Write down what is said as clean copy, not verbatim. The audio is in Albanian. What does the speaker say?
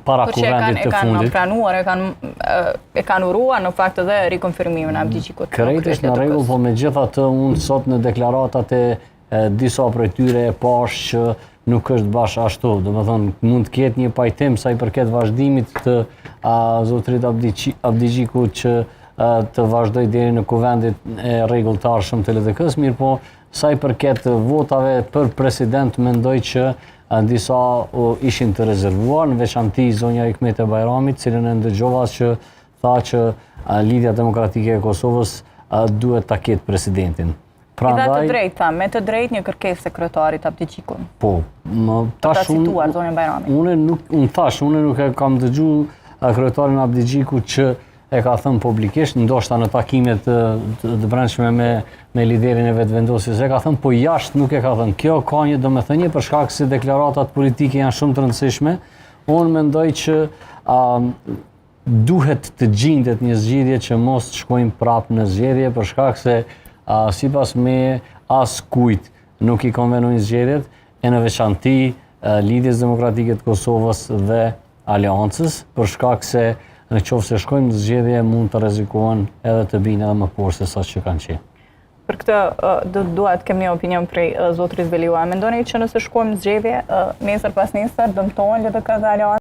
para Por që e kanë kuvendit e të kanë fundit. pranuar, e kanë e kanë uruar në fakt edhe rikonfirmimin e Abdixhikut. Krejt është në rregull, po megjithatë unë sot në deklaratat e disa prej tyre e pash që nuk është bash ashtu. Domethënë, mund të ketë një pajtim sa i përket vazhdimit të zotrit Abdixhiku që të vazhdoj deri në kuvendit e rregullt të ardhshëm të LDK-s, mirëpo sa i përket votave për president mendoj që disa ishin të rezervuar, në veçanti zonja Hykmete Bajramit, cilën e ndëgjova që tha që Lidhja Demokratike e Kosovës duhet ta ketë presidentin. I dha të drejtë, tha, me të drejtë një kërkesë e kryetarit Abdixhiku. Po, më Ta tash unë cituar zonjën Bajrami. Unë nuk, unë thash, unë nuk e kam dëgju kryetarin Abdixhiku që e ka thënë publikisht, ndoshta në takimet të brendshme me liderin e Vetëvendosjes e ka thënë, po jashtë nuk e ka thënë. Kjo ka një domethënie për shkak se deklaratat politike janë shumë të rëndësishme. Unë mendoj që duhet të gjindet një zgjidhje që mos të shkojmë prapë në zgjedhje për shkak se sipas meje askujt nuk i konvenojnë zgjedhjet e në veçanti Lidhjes Demokratike të Kosovës dhe Aleancës, për shkak se në qoftë se shkojmë në zgjedhje mund të rrezikohen edhe të binë edhe më poshtë se sa që kanë qenë. Për këtë do të dua të kem një opinion prej zotrit Veliu. A mendoni që nëse shkojmë në zgjedhje, nesër pas nesër dëmtohen LDK dhe Aleanca?